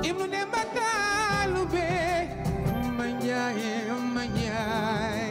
ibnu Demba Taalube ma njaay ma njaay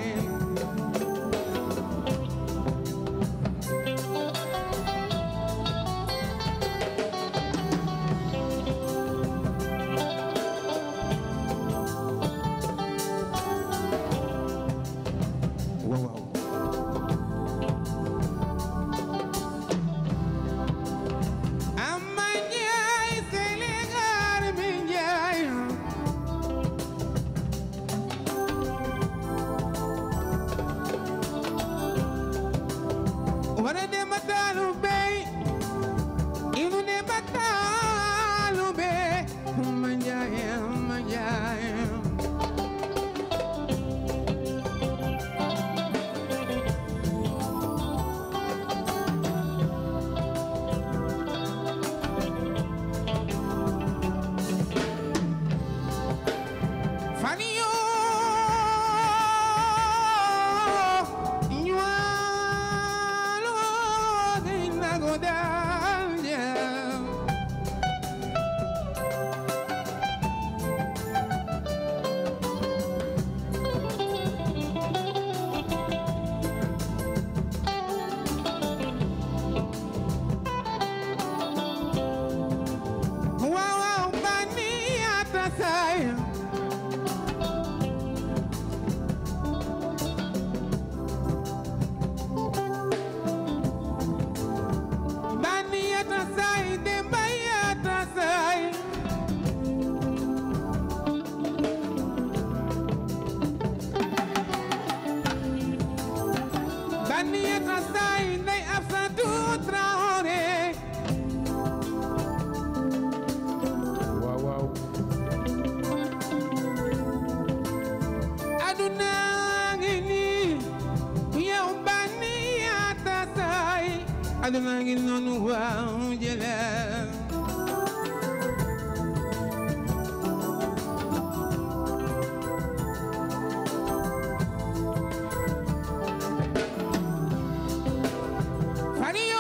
aduna ngi noonu waaw jëlal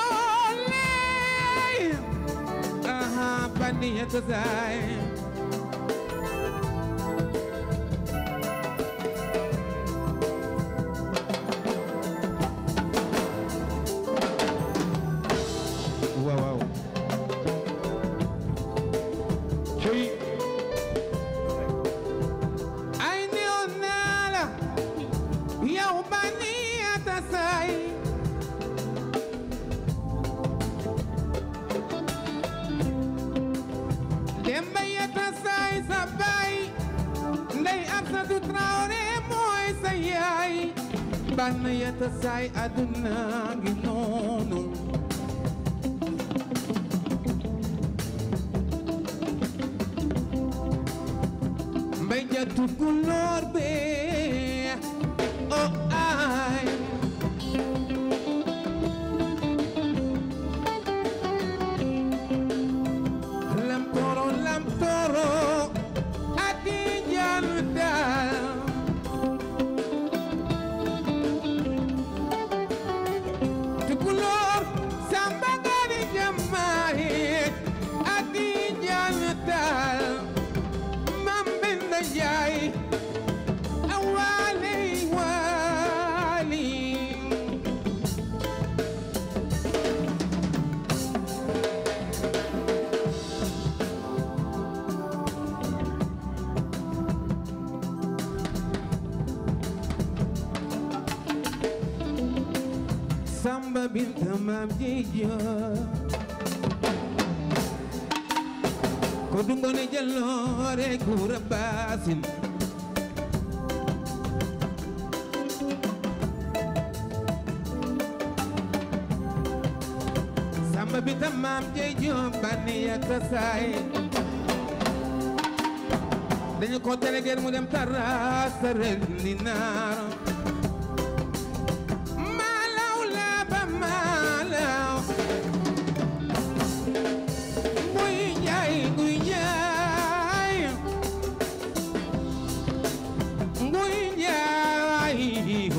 faniyole aha baniya tazay Bana yata say aduna ngi noonu mbay jatu kulóor be oh ay lam toro ati janu dal Samba binta mam jeejo ko dungone jallore kura basin Samba binta mam jeejo baniya tasay dañu ko délégué mu dem terrasse ren ni naar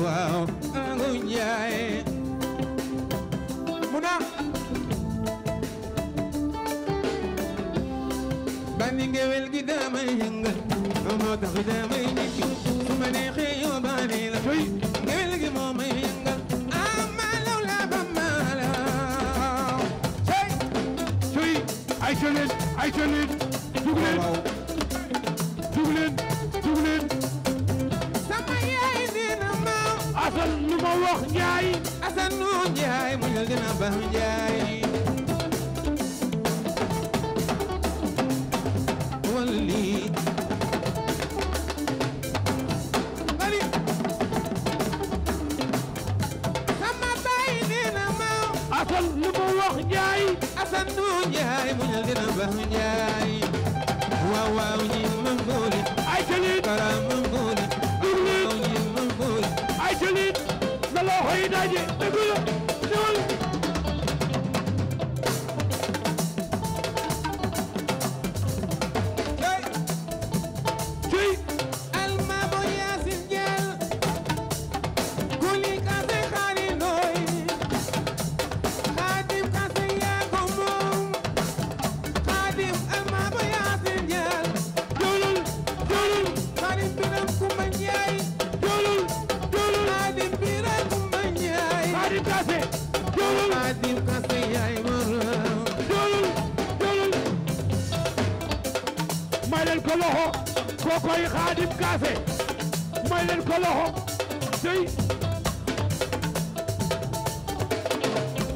wow ngunyai muna baninge géwél gi damay yëngal moo tax damay nekk su ma neexee yóbbaale la géwél gi moo may yëngal ah malaw la ba malaw cuy ay jëleen dug leen sama yaay dina ma Asan lu ma wax Njaay Asan nu Njaay mu jël dina ba Njaay walli bari sama baay dina ma Asan lu ma wax Njaay Asan nu Njaay mu jël dina ba Njaay waaw waaw ñi mangoli ay jëleen para mangoli waaw ñi mangoli ay jëleen na loxo yi daje dëgg la ñëwal cuy alma bo Yaasin Jeel kuli kase xaali ndooy xaadim kase yaa ko moom xaadim alma bo Yaasin Jeel joolul xaadim biram kumba njaay joolul xaadim biram kumba njaay Xaadim Kaase joolul xaadim kase yaay morom joolul may leen ko loxo kookoy Xaadim Kaase may leen ko loxo tey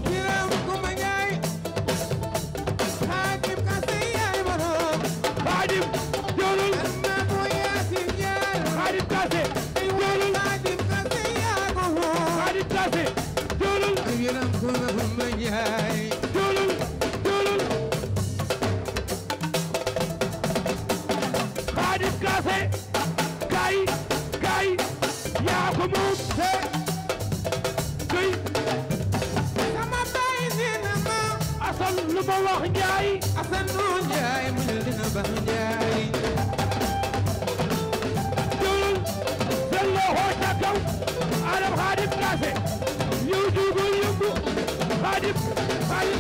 biram kumba njaay xaadim kase yaay morom Xaadim joolul alma bo Yaasin Jeel Xaadim Kaase joolul xaadim kase yaa ko moom Xaadim Kaase joolul biram kumba njaay joolul Xaadim Kaase kay yaa ko moom tey sama baay dina ma Asan lu ma wax Njaay Asan nu Njaay mu jël dina ba Njaay joolul seen loxo ca kaw Adam Xaadim Kaase yow jugul yëngu Xaadim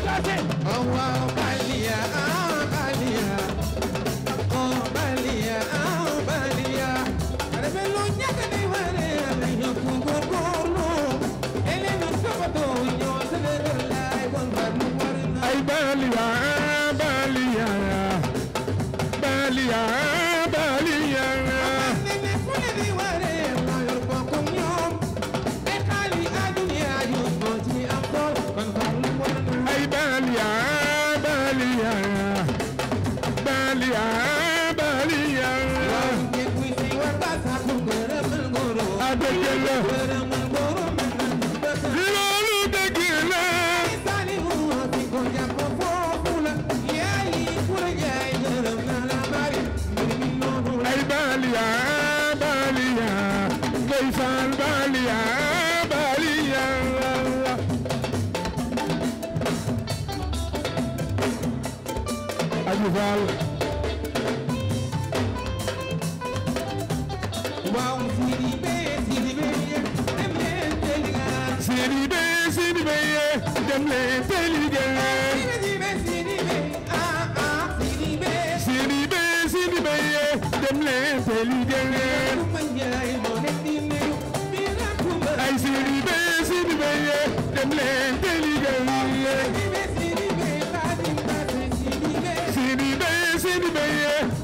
Kaase oh waaw Baliya ah Baliya oh Baliya ah Baliya rebe lu ñàkk di ware am ñu ko góorgóorlu elena sobato ñoo sa dëgër laay bon bar mu war na ay Baliya nene fu ne di ware ma yor bokk ñoom ay xaali adunya yu moo ci am tool kon bar mu war na ay Baliya waaw ngeen kuy si war ba sa ku gërëmal góoro a dëgg la gërëmal góoro mën na bëgg loolu dëgg la sali hu si ko jàpp foofu la yaay ku la jaay gërëm na la bari mbir mi noonu la ay Baliya ndeysaan Baliya Aji Faal waaw Sidibé dem leen te liggéey Sidibé dem leen te liggéey Sidibé ah Sidibé dem leen te liggéey Kumba Njaay moo nekk di nuyu Bira Kumba ay Sidibé dem leen te liggéey Sidibé Xaadim Kaase Sidibé Sidibé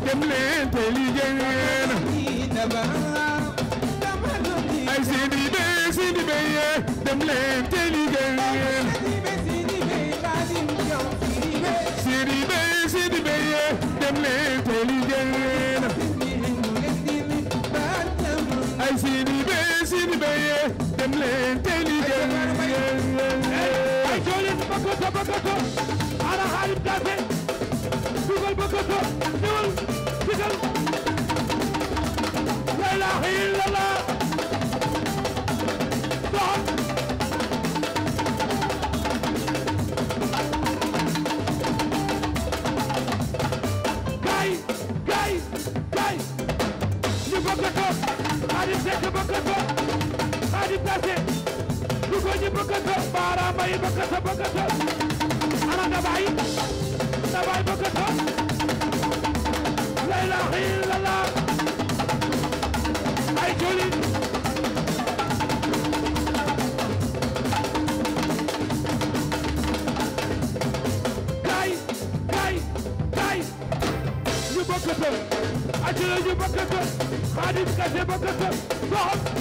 dem leen te liggéey daba ay Sidibé dem leen te liggéey Sidibé dem leen te liggéey ay Sidibé dem leen te liggéey ay joolen bakato ana Xaadim Kaase dugal bakato ñëwal digal la ilaha illallah dox kay ñu bakato Xaadim Sekk bakato Xaadim Kaase dugal ñu bakato baaraama yi bakato ana Dabaay bakato bëkkëtë acila ñu bëkkëtë Xaadim Kase bëkkëtë soxam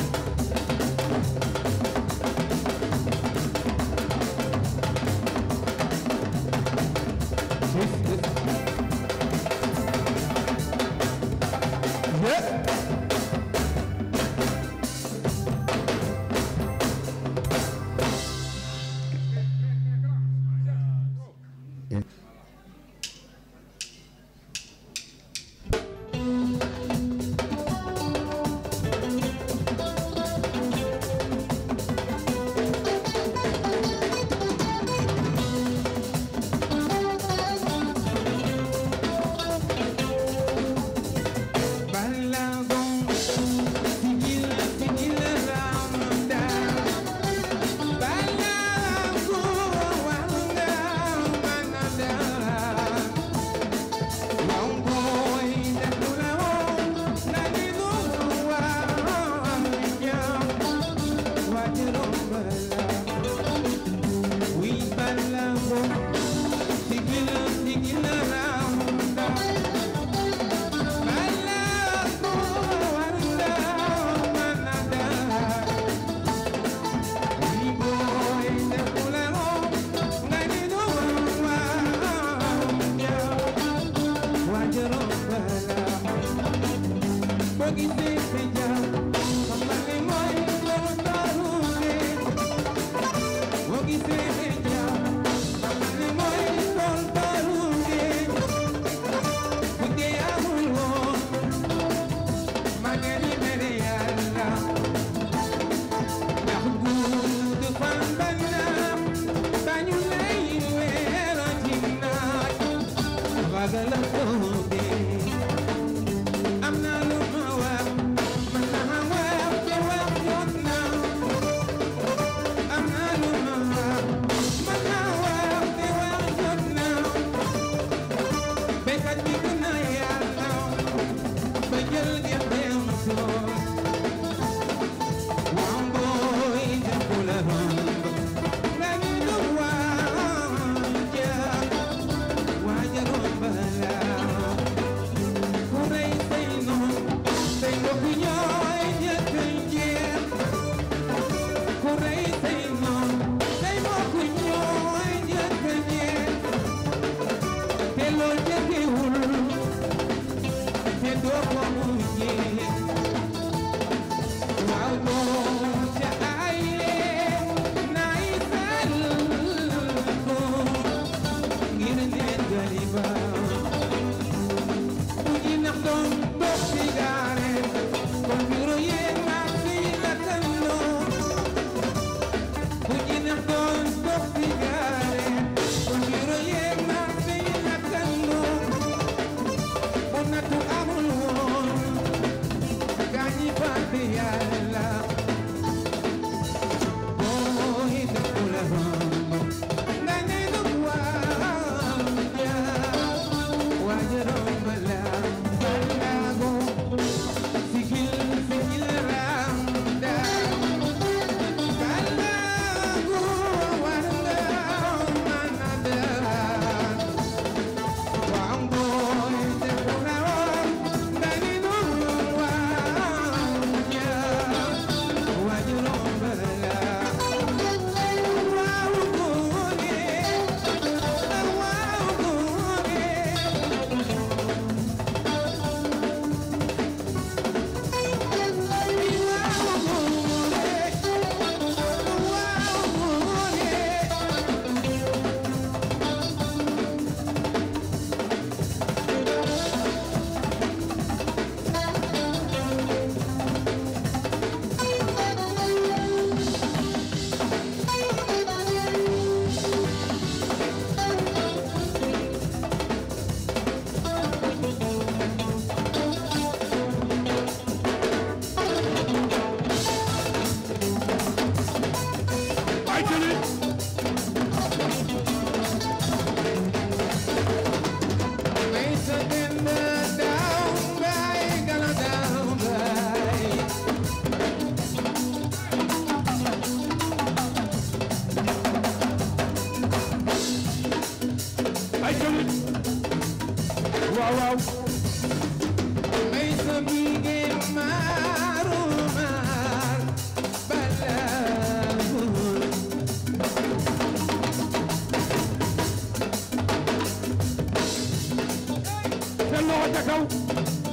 kaw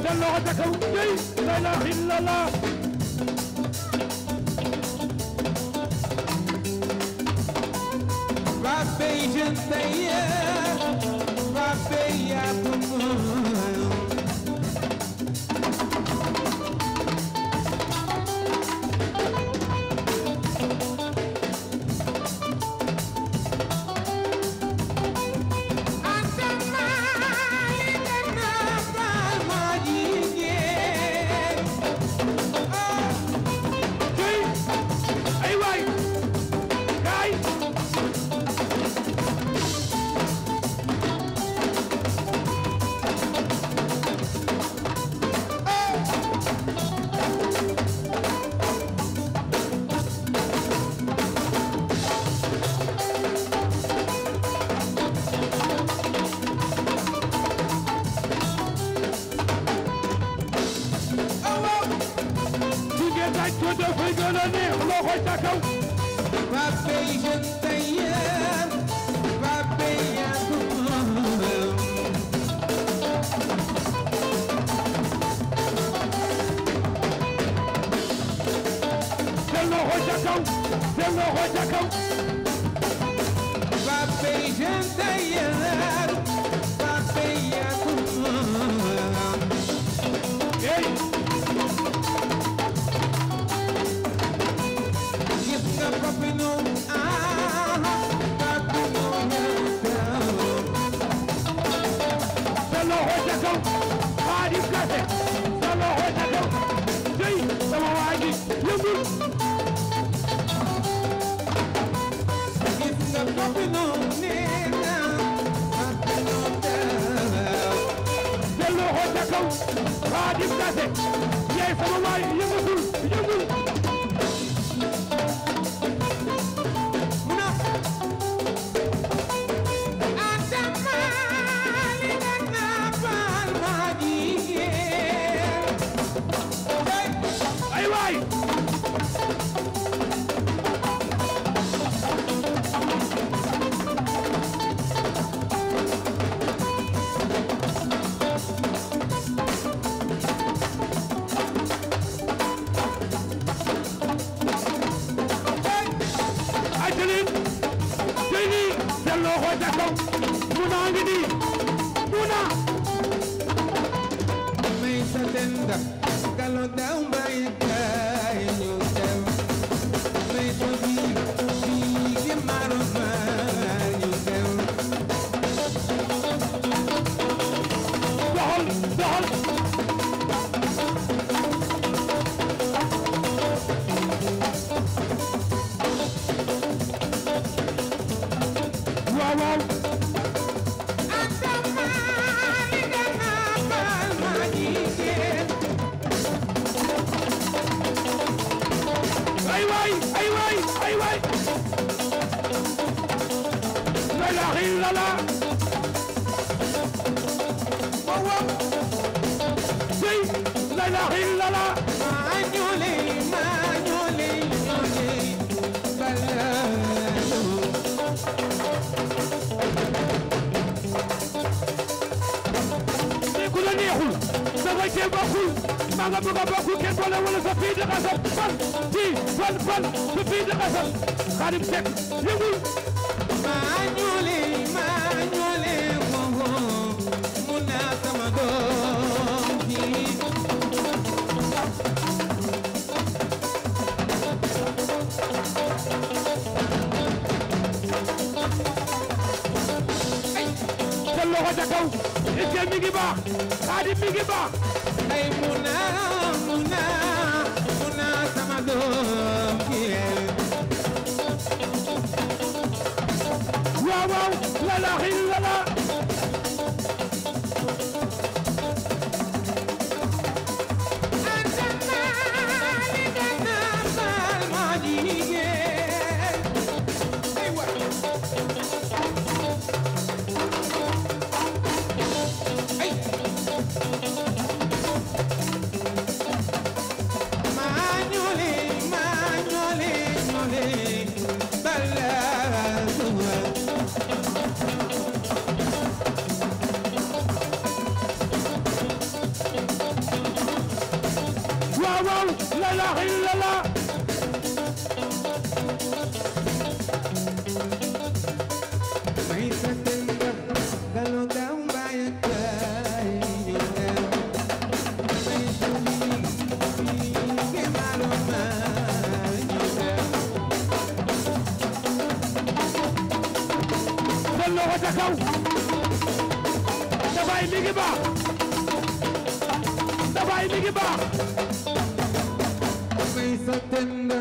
seen loxo ca kaw jëy la ilaha illallah Rabbi jantaya Rabbi ya Mañole la ilaha illallah may satenda galo daw baye kay ñu dem may juli ke maluma ñu dem seen loxo ca kaw dafay mi ngi baax dafay mi ngi baax may satenda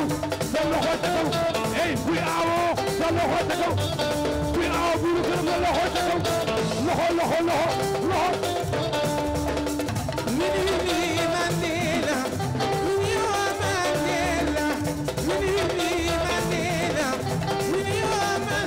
kaw sa loxo ca kaw ey kuy aawoo sa loxo ca kaw kuy aawoo buuru këram sa loxo ca kaw loxo Winnie Mandela, Winnie Mandela, Winnie Mandela, Winnie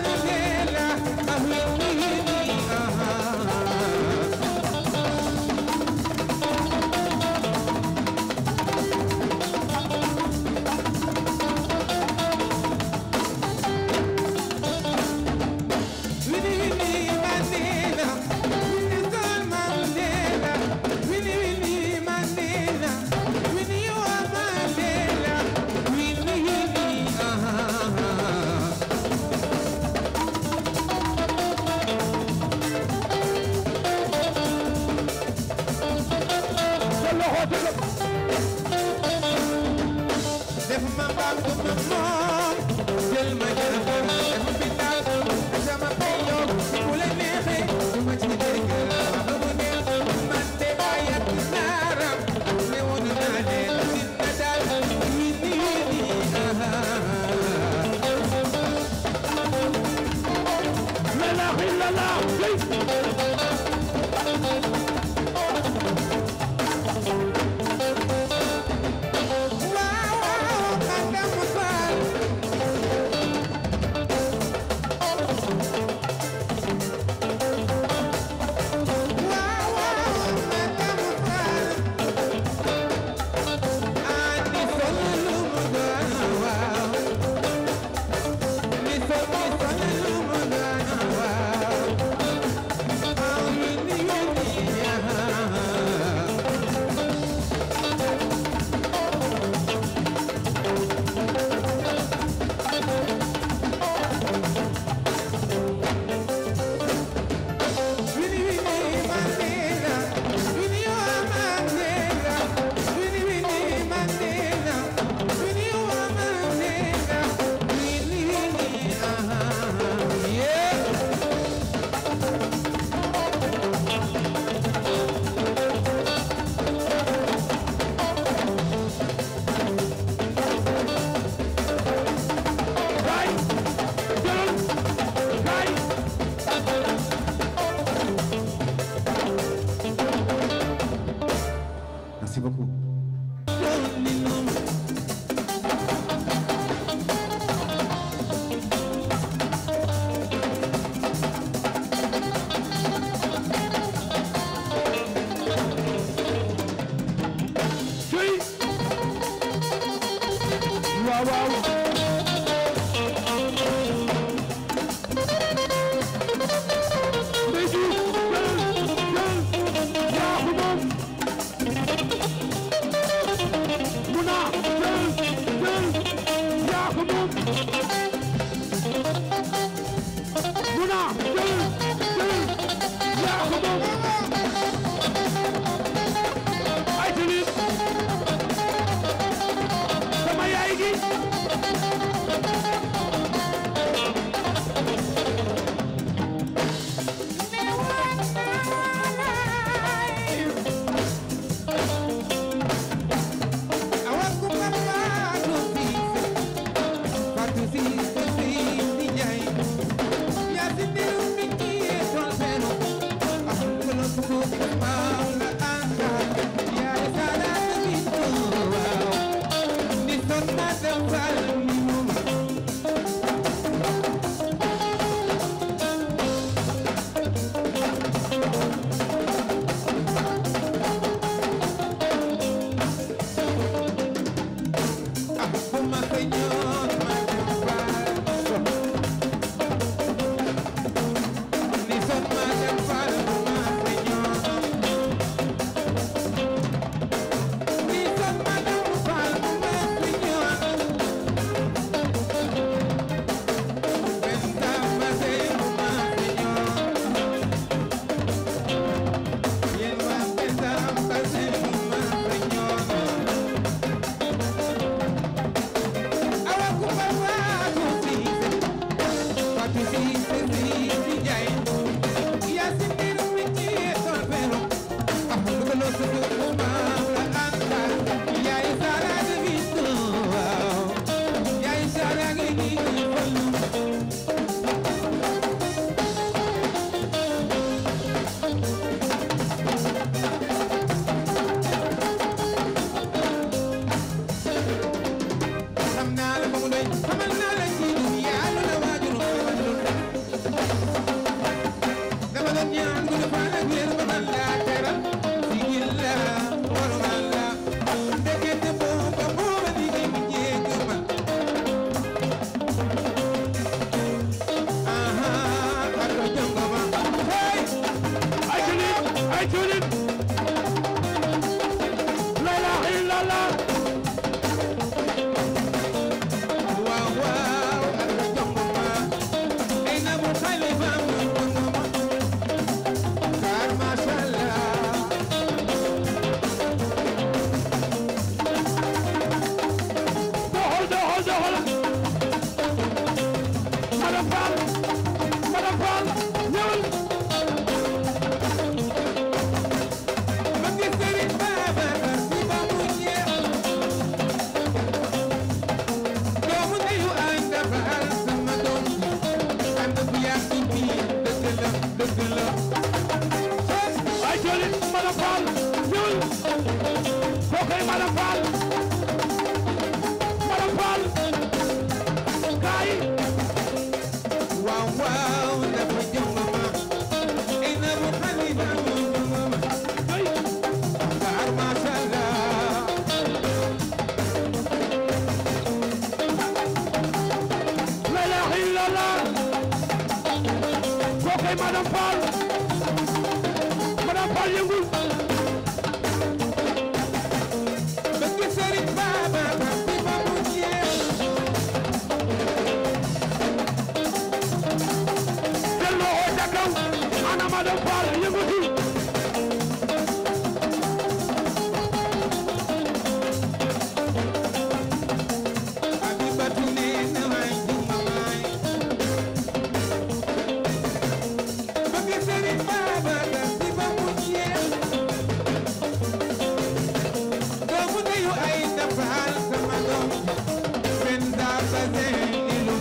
Mandela, jullit la ilaha illallah waaw waaw ak jongoma ay na bu xalifa mu jongoma kar mashallah doxal madame Fall ñëwal ma gis Sëriñ Babacar Si ba mu ñeex doomu ndeyu ànd faal sama doom ànd bu yàgg bi dëgg la ay jullit madame Fall ñëwal kookay madame Fall kaay waaw waaw dafa jongoma ay na bu xalifa mu jongoma ay kar mashallah la ilaha illallah kookay madame Fall yëngul bëgg Sëriñ Babacar Si ba mu ñeex jël loxo ca kaw ana madame Fall yëngatu Habibatu nee na waay jumamaay bëgg Sëriñ Babacar Si ba mu ñeex doomu ndeyu ay dafaal sama doom fen daa base ilu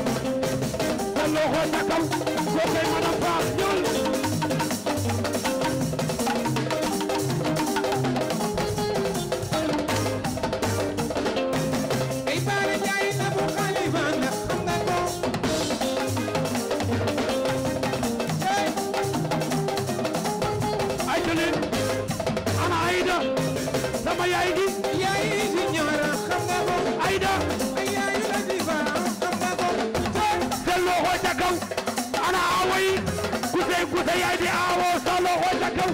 jël loxo ca kaw kookay madame Fall ñëwal ay baara jaay na bu xalifa ndax xam nga ko ay jullit ana Aïda sama yaay gi yaay si ñoora xam nga ko Aïda ay yaayu la di fa xam nga ko jël loxo ca kaw ana awa yi ku say yaay di awo sa loxo ca kaw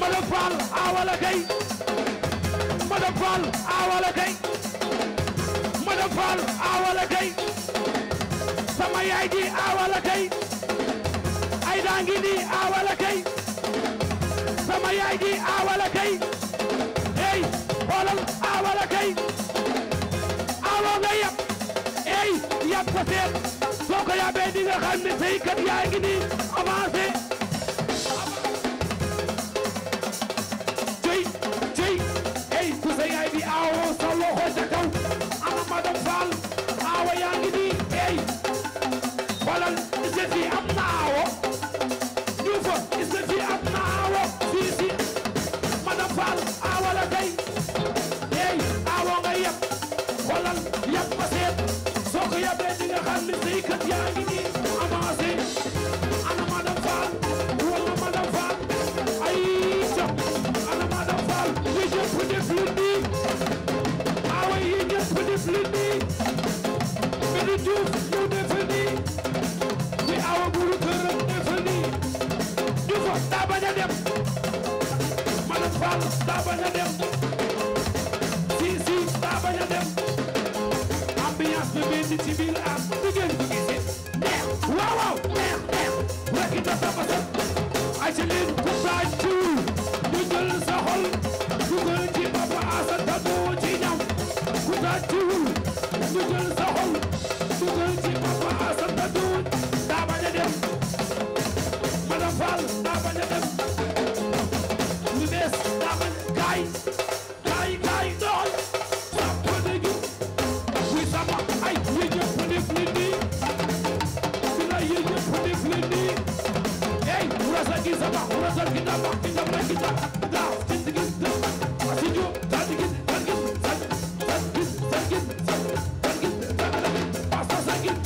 madame Fall awa la kay madame Fall awa la kay madame Fall awa la kay sama yaay di awa la kay Aïda ngi ni awa la kay sama yaay di awa la kay hey xoolal awa la kay awa nga yab hey yab ko seet soo ko yabee di nga xam ne say kat yaa ngi ni avancé cey hey ku sa yaay di awo sa loxo ca kaw ana madame Fall awa yaa ngi ni hey xoolal est-ce que am na awo ñu fa est-ce que am na awo si madame Fall awa la kay hey awo nga yab xoolal yab ko seet soo ko yabee di nga xam ne say kat yaa ngi ni avancé ana madame Fall wala madame Fall ay jox ana madame Fall yi ñëpp def lu nii awa yi ñëpp def lu nii Bédi Diouf ñu def nii di awa buru këram def nii ñu fa daa bañ a dem madame Fall daa bañ a dem si daa bañ a dem ambiance bi Bédi ci biir am di ngeen ko gisee neex waaw neex rek ita sama sa ay ci leen ku tàccu ñu jël sa xol dugal ci Papa Assane doo ci ñam ku tàccuwul ñu jël sa xol dugal ci Papa Assane doo daa bañ a dem madame Fall daa bañ a dem lu bees daa bañ kaay doxal sàpp dëgg buy sama ay yi ñëpp def li nii bila yi ñëpp def li nii hey wurasa gi sama wurasa gi dama kita da asijo tadi pasa sakit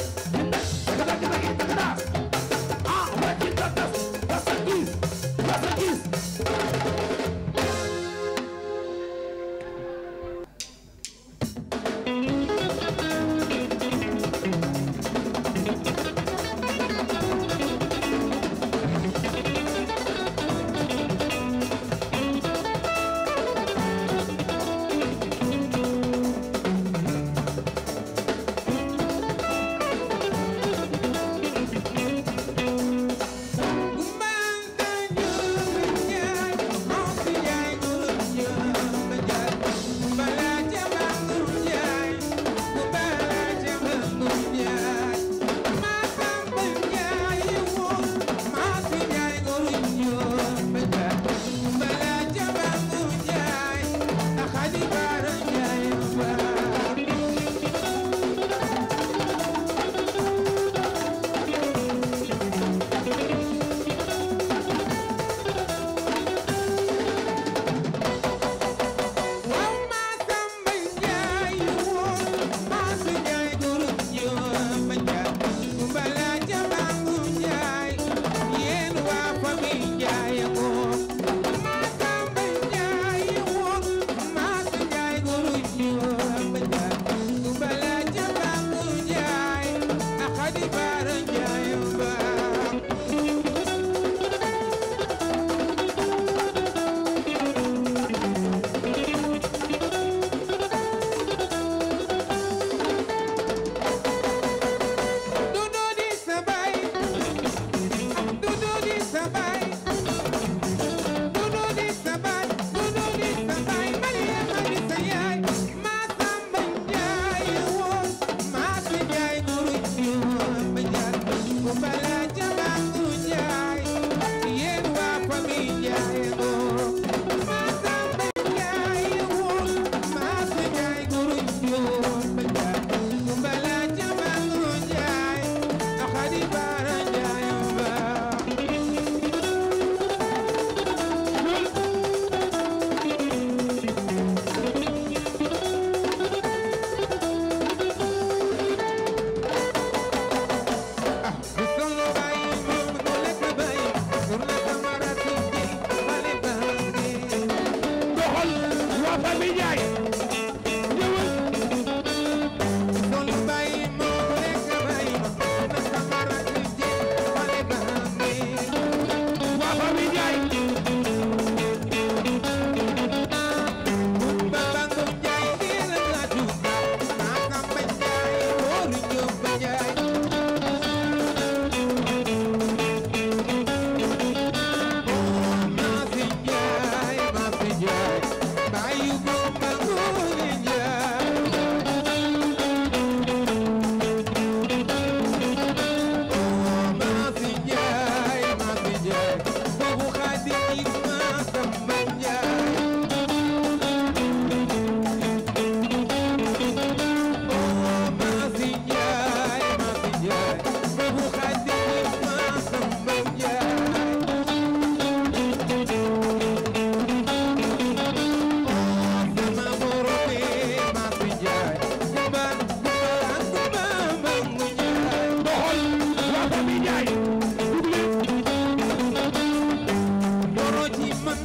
man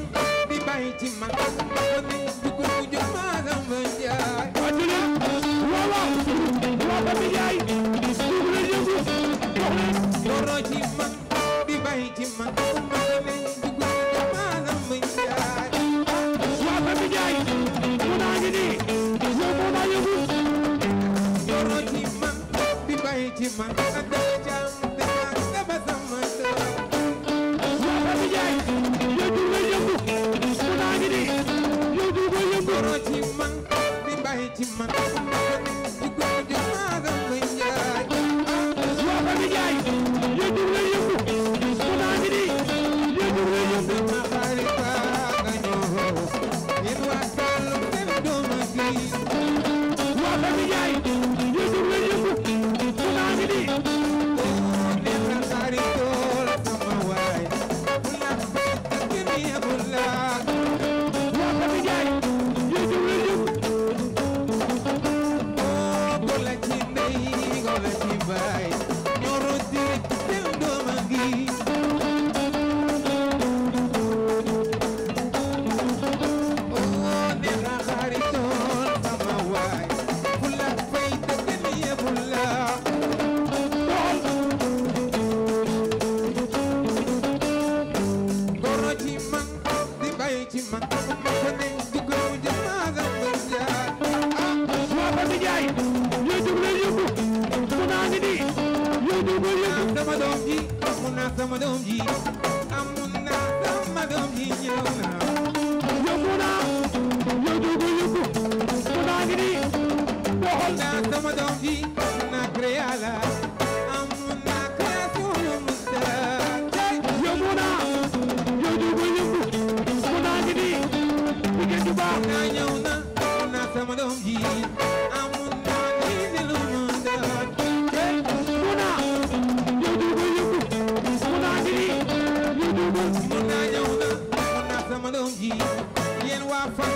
di bàyyi ci man ko ne dugg bu jox ma Samba Njaay wàccule waaw Papa Njaay dugg leen yëngu dox leen doro ci man di bàyyi ci man ko ne dugg bu jox ma Samba Njaay Papa Njaay mu naa ngi nii yow moo naa yëngu doro ci man di bàyyi ci man ada jam de ba sama Papa Njaay yow dugg leen yëngu mu naa ngi nii yow dugg leen yëngu doro ci man di bàyyi ci man ko ne dugg bu jox ma Samba Njaay Papa Njaay yow dugg leen yëngu mu naa ngi nii yow dugg leen yëngu sama xarit ba nga ñëw yéen waa Saalum seen doom a gi Papa Njaay yow dugg leen yëngu mu naa ngi nii neex na xarit tool sama waay bu la fekk kenn yebul la Papa Njaay yow dugg leen yëngu ko la ci ndey ko la ci baay ñoro direk seen doom a gi neex na xarit tool sama waay bu la fekk kenn yebul la goro ci man di bay ci man ko ne dugg bu jox ma Samba Njaay Papa Njaay yow dugg leen yëngu mu naa ngi nii yow dugg leen yëngu sama doom ji amun naa sama doom ji amun naa sama doom ji ñëw na yow mu naa yow dugg leen yëngu mu naa ngi nii doxal naa sama doom ji amun naa créala amun naa création yu mustaay yow mu naa yow dugg leen yëngu mu naa ngi nii jigéen ju baax naa ñëw na amun naa sama doom ji amun naa lii di lu mustaay mu naa yow dugg leen yëngu mu naa ngi nii yow dugg mun naa ñëw na amun naa sama doom ji yéen waa fan